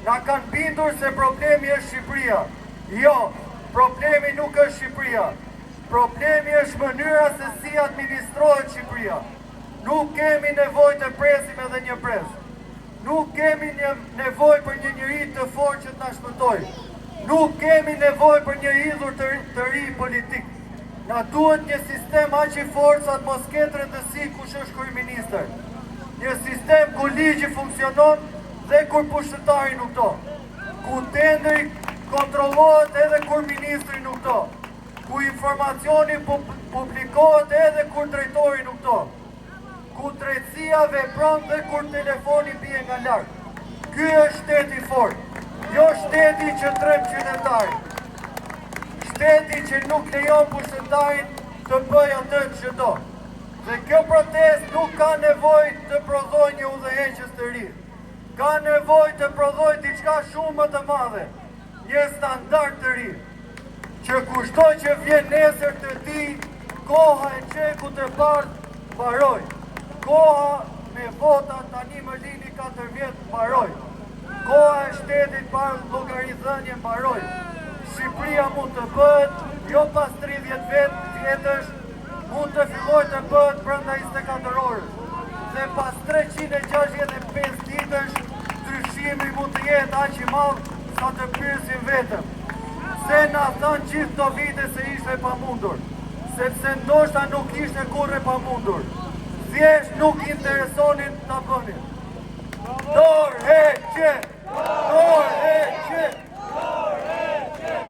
Na kanë bindur se problemi është Shqipëria. Jo, problemi nuk është Shqipëria. Problemi është mënyra se si administrohet Shqipëria. Nuk kemi nevojë të presim edhe një brez. Nuk kemi një nevojë për një njeri të fortë që të na shpëtojë. Nuk kemi nevojë për një idhull të, të ri politik. Na duhet një sistem aq i fortë sa të mos ketë rëndësi kush është kryeministër. Një sistem ku ligji funksionon dhe kur pushtetarë nuk do. Ku tenderi kontrollohet edhe kur ministri nuk do. Ku informacioni publikohet edhe kur drejtori nuk do. Ku drejtësia vepron dhe kur telefoni bie nga lart. Ky është shteti i fortë, jo shteti që tremb qytetarin. Shteti që nuk lejon pushtetarin të bëjë atë që do. Dhe kjo protestë nuk ka nevojë të prodhojë një udhëheqës të ri. Ka nevojë të prodhojë diçka shumë më të madhe, një standard të ri. Që kushdo që vjen nesër të di, koha e çekut të bardhë mbaroi. Koha me vota tani më lini 4 vjet mbaroi. Koha e shtetit pa llogaridhënie mbaroi. Shqipëria mund të bëhet jo pas 30 vet, vjetësh, mund të fillojë të bëhet brenda 24 orësh. Dhe pas 365 ditësh, ndryshimi mund të jetë aq i madh sa të pyesim veten. Pse na thanë gjithë këto vite se ishte e pamundur? Sepse ndoshta nuk ishte kurrë e pamundur. Thjesht nuk interesonin ta bënin. Dorëheqje! Dorëheqje!